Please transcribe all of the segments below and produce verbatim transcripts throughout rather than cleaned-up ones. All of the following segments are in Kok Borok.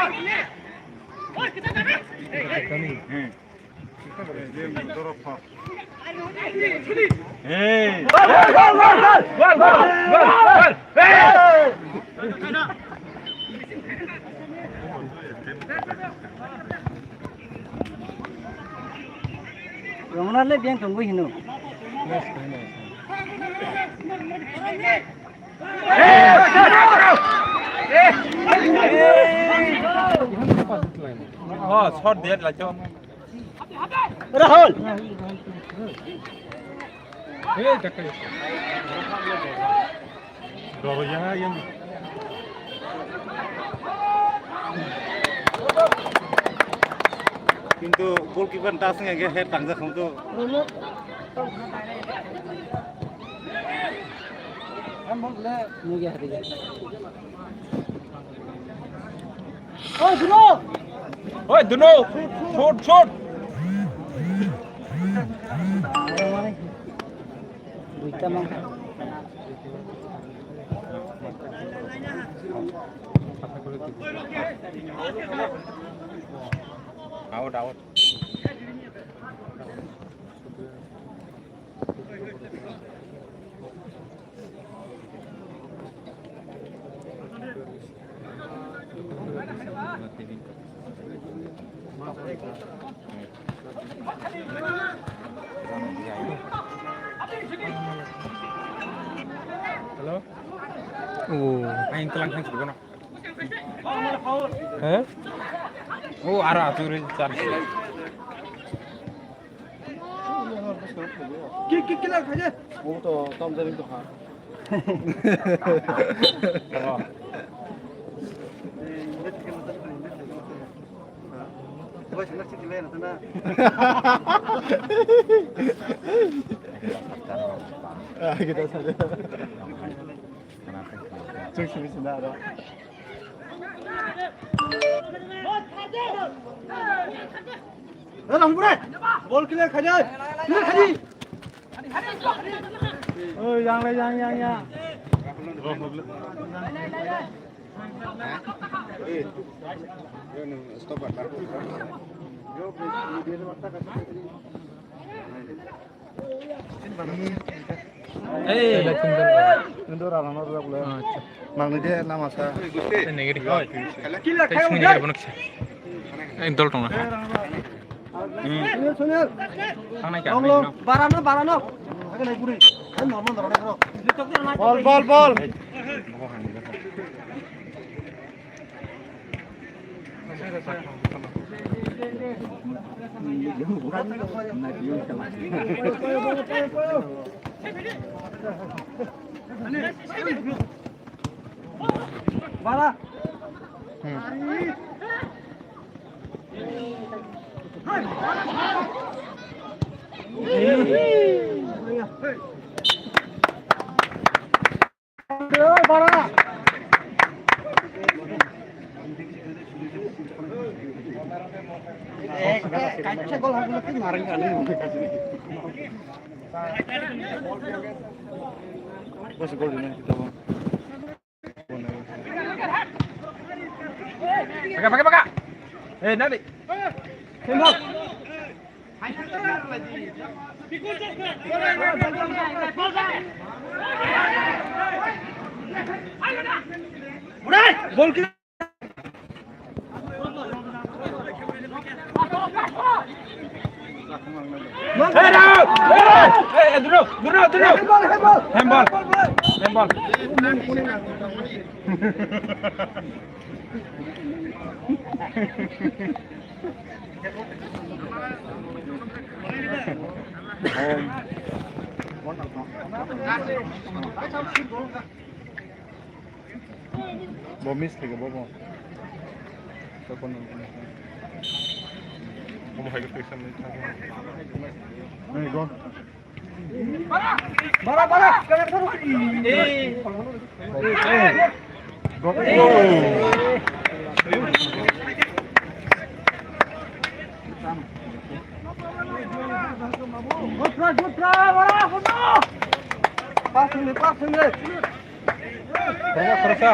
Hmm. Romana le biang tongwi hino. Oh, shot dia lah, Cok. Rahul. Kintu goalkeeper ta sing age head tangja khong to. Oi, Duno! Oi, Duno! Shoot, shoot! Duita mang. Out, out. Hello? Oh. Ang telang kan sudah. Hah? Oh, arah atuh ri charge. Ki, ki, kila khaje. Oh, to tam jaring to ha. Ah, kita saja. Cuk sini sini ada. Bol clear khaja. Clear khaji. Oi, yang le, yang, yang, yang. Stop. Nangni de lama sa. Kila khayo. Dol tonga. Sunil, Sunil. Barano, barano. Bol, bol, bol. Bara. Pakai, pakai, pakai. Eh, nanti. Bol ki. Hey, Rao! Hey, hey, hey, duro, duro, duro. Handball, handball. Handball. Handball. Bo miss khe bo bo. Tokon. Omo hai khe twi samni thang. Hey, go. Bara, bara. Hey. Go. Good try, good try, bara, good. Passing, passing. Khoroksa, khoroksa.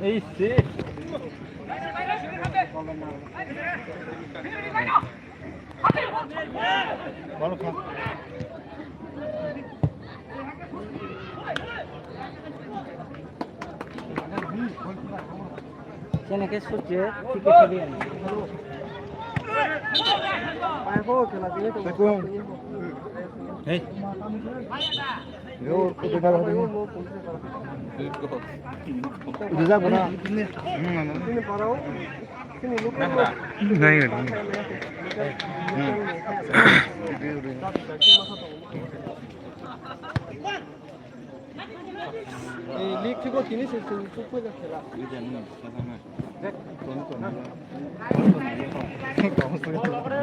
Ei se. Sini ke sujud, tiga kali. Hei. Yo, kudu na hari. Rijak bana. Nai, nai. Ei, league thiko tini se chwng chukphaijak khela.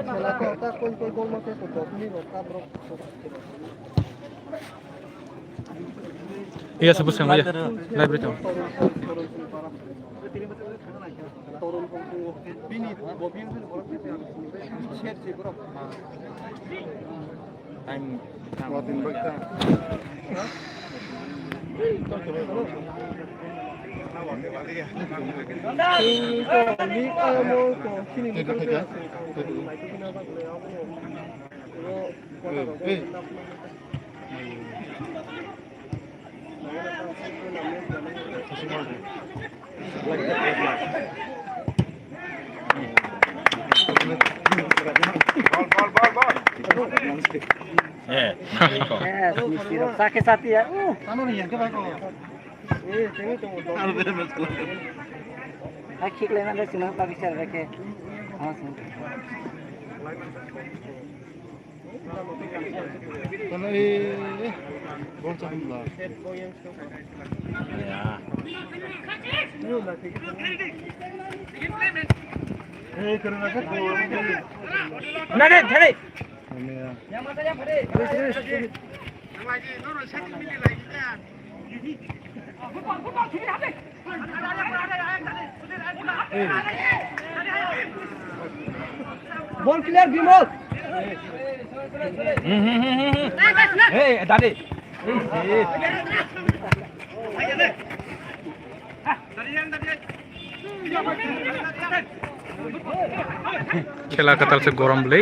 Khela khe ta koi koi gol ma khe koi dopni rok ta borok. Iya, sebut sama, iya. Live berita. Torun pong pong bini bo bini sini borok ni sini share si borok. Time, time. Watin bak ta. Ni ko ni amo ko sini. Hey, hey. Eh, sakhe sati ya. Hai, khik lena de sina pa bichar rakhe. Kono e, bol chapin ba. Ya. Eh, kono na ka. Na de, dhare. Ya. Ball clear, Bimal. Hmm, hmm, hmm, hmm, hmm. Hey, Dadi. Hey, hey. Khela kwtal se gorom bwlwi.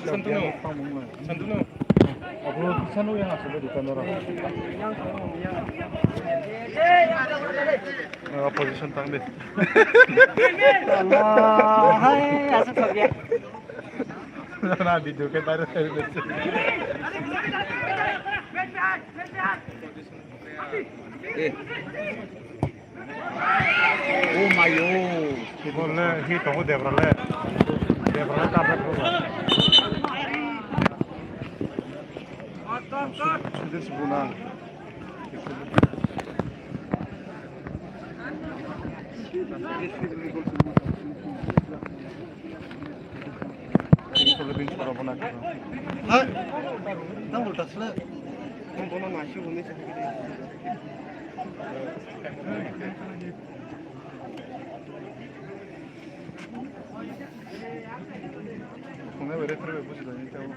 Santunu. Santunu. Abo kisa no yang asuh di kamera. Opposition tang de. Allah, hai, asuh sok ya. Na video ke tarik tarik. Eh. Oh my oh. Bol le, hi tongo Debra le. Debra le tablet ko. Sudhir Subuna. Hai, nang ulta sila. Nang bono nasi huni sa. Hwnwi bai referee bai buji laini tei.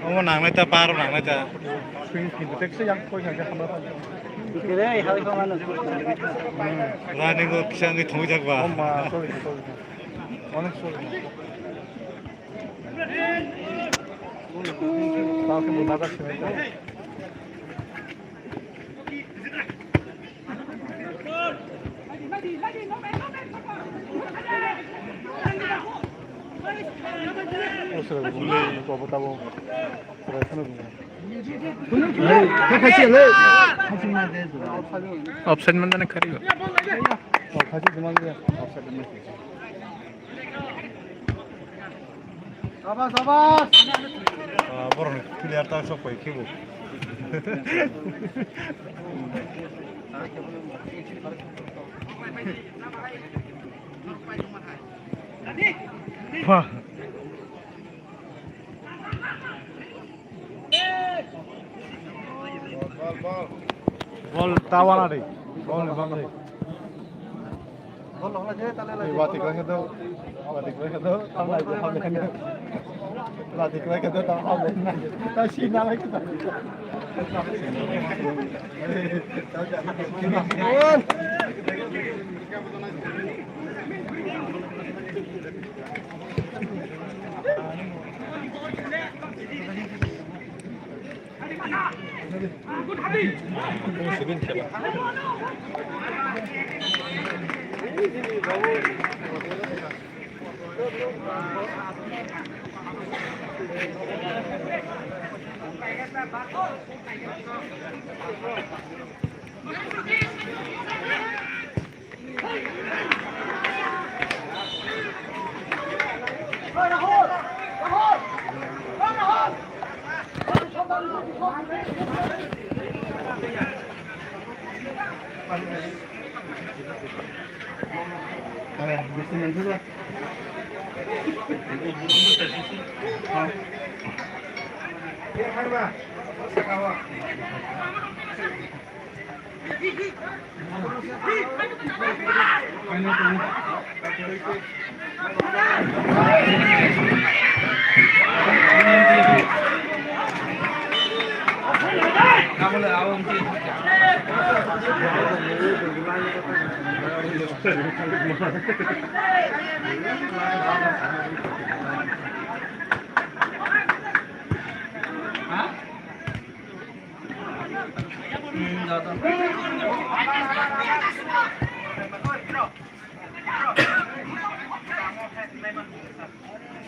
Omo nangnai ta, paro nangnai ta. Rani go kisa wngwi thungwi jak ba. Onek sorry. Tao khe bo najak sini. Offside man jana khari. Offside man. Sabas, sabas. Ah, borok ni player ta sok pai khibo. Wah. Bol tawana de. Bol ni bangre. Bol hona je tale la. Wati kra khedo. Wati kra khedo. Tam lai je hable. Wati kra khedo tam hable. Ta si na lai khedo.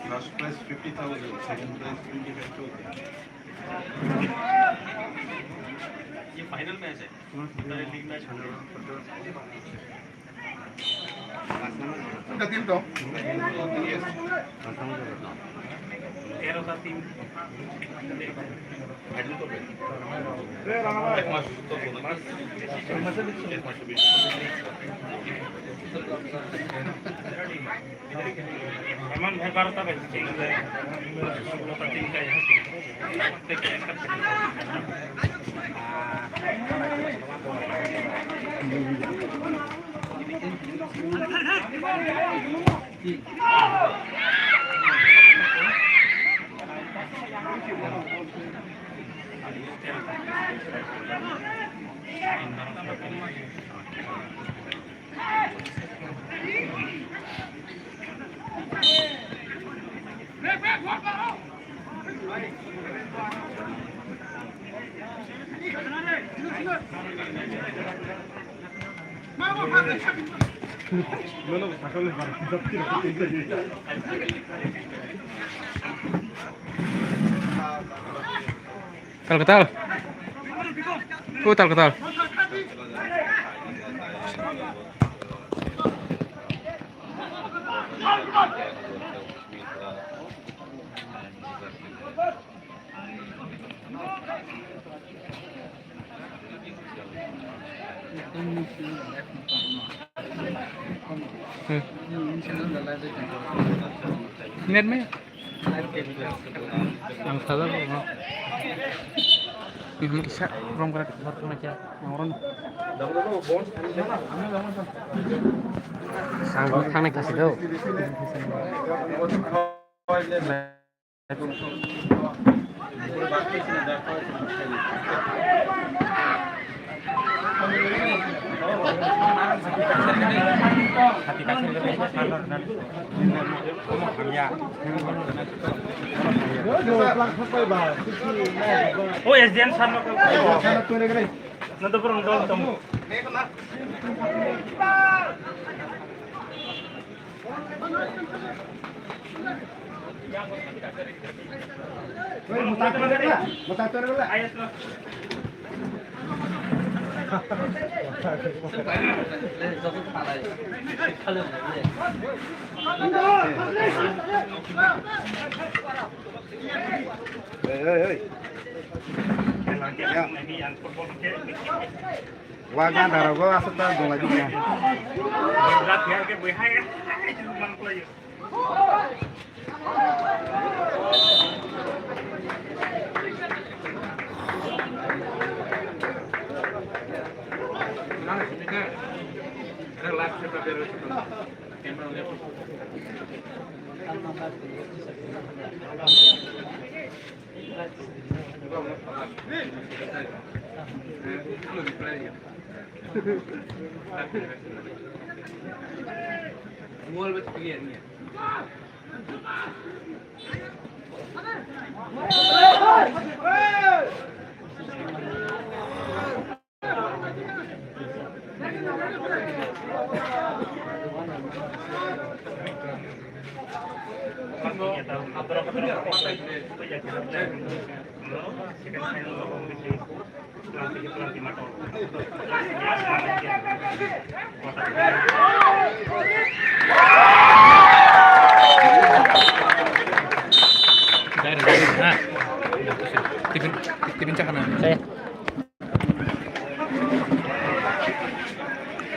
First prize fifty thousand, second prize twenty-five thousand. ये final match है। Tal katal. Oh, tal katal. Hmm. Net mai. Ang saja ko. Ini kisa rom kara bar kena kya. Yang orang. Sang thang naik kasih tu. O S D M sir no. Nanti pun dong temu. Hey, hey, hey. Wa ganda rogo aswk ta donglaidi na. Direct, direct, ha. Tiffin, tiffin chakana. Saya.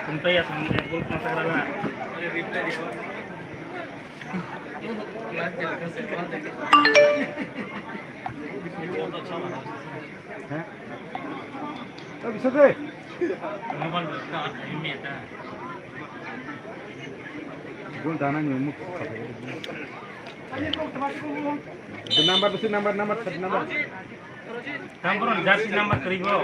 Kuntai ya, sambil gol masak rana. Hah? Eh, bisa deh. Gol dana ni muk. Number, besi number, number, satu number. Number, jersey number kiri bro.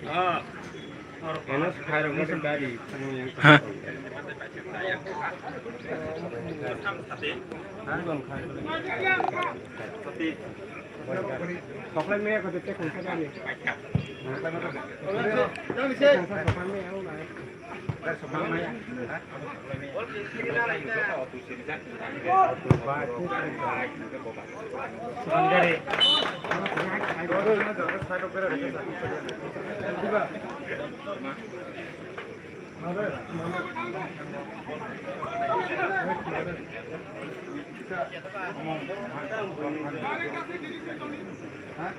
Ah. Hah?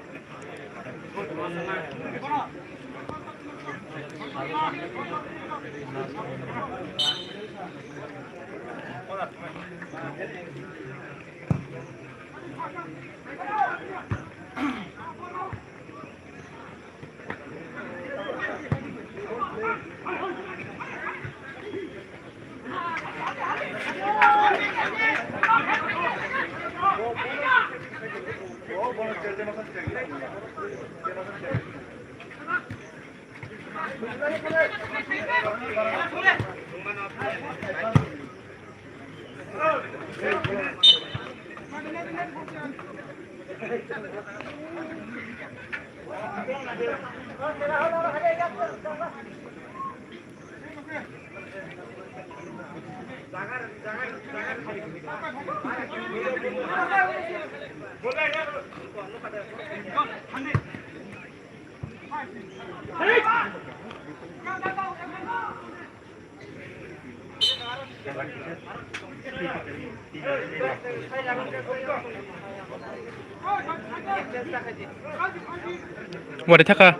Wari thaka.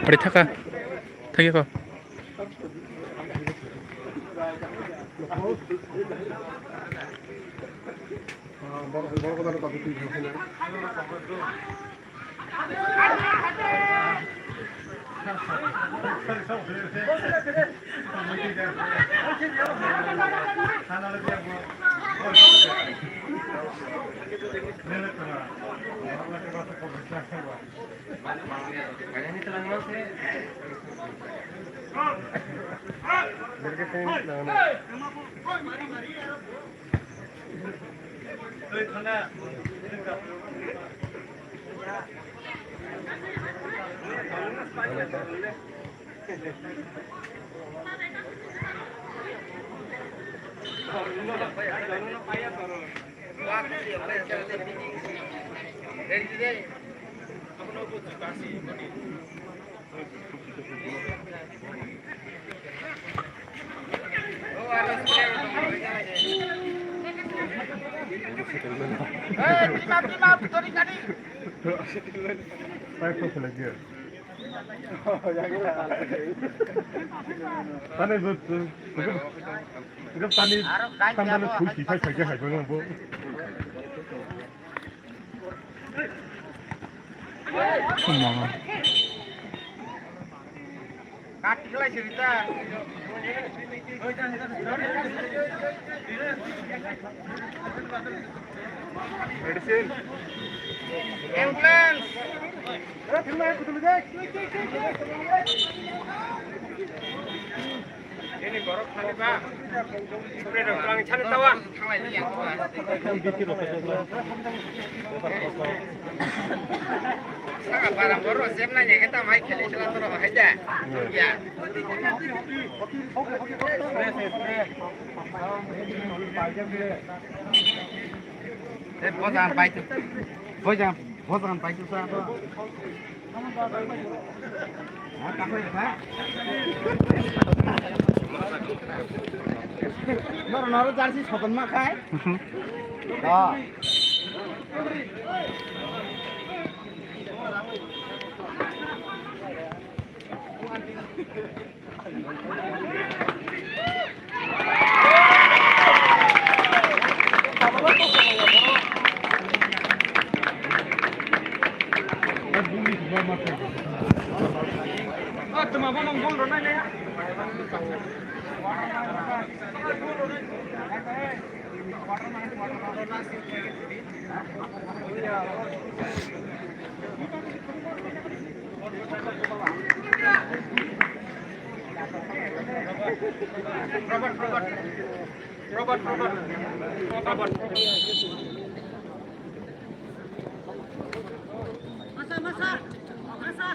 Wari thaka. Thagi ko. Tani, tani, tani, tani, Medicine. Ambulance. Ini borok thani ba. Ipre rok twlang chana tawa. Saka bara borok jemna ya kita mai kheli sela toro hai da. Ya. Eh, bojan pai tu. Bojan, bojan pai tu sa. Noro, noro jersey soton ma khai. Ah. Robert, Robert. Robert, Robert. Robert. Masa, masa. Masa.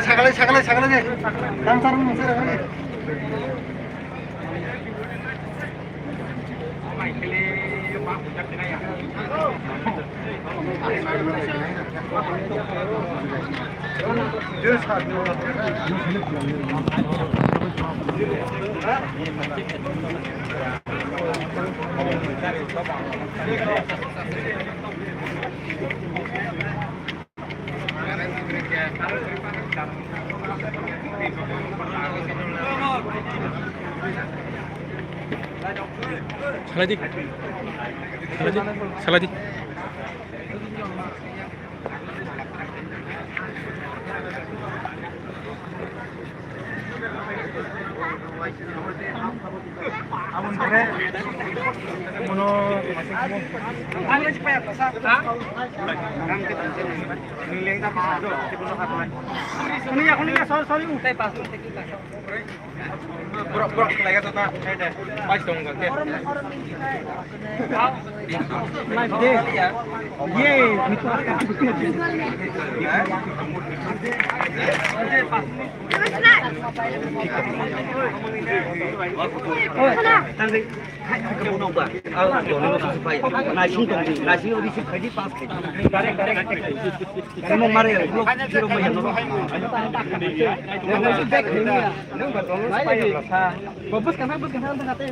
Sagale, sagale, sagale de. Tang sarung nung sir sagale. Salai di. Salai di. Salai di. Aboni pore bono sorry, sorry. Borok, borok, khlai ya, jotna. Bai tong, jotna. Naising tong di, naising receive khai di, pass khai di. Kamu mare, belum kira mau yang. Bos kana, bos kana, anda kata.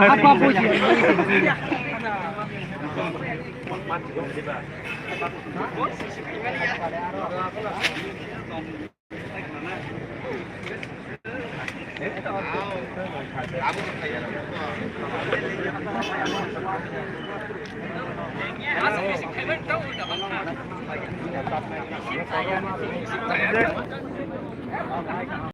Apa, apa?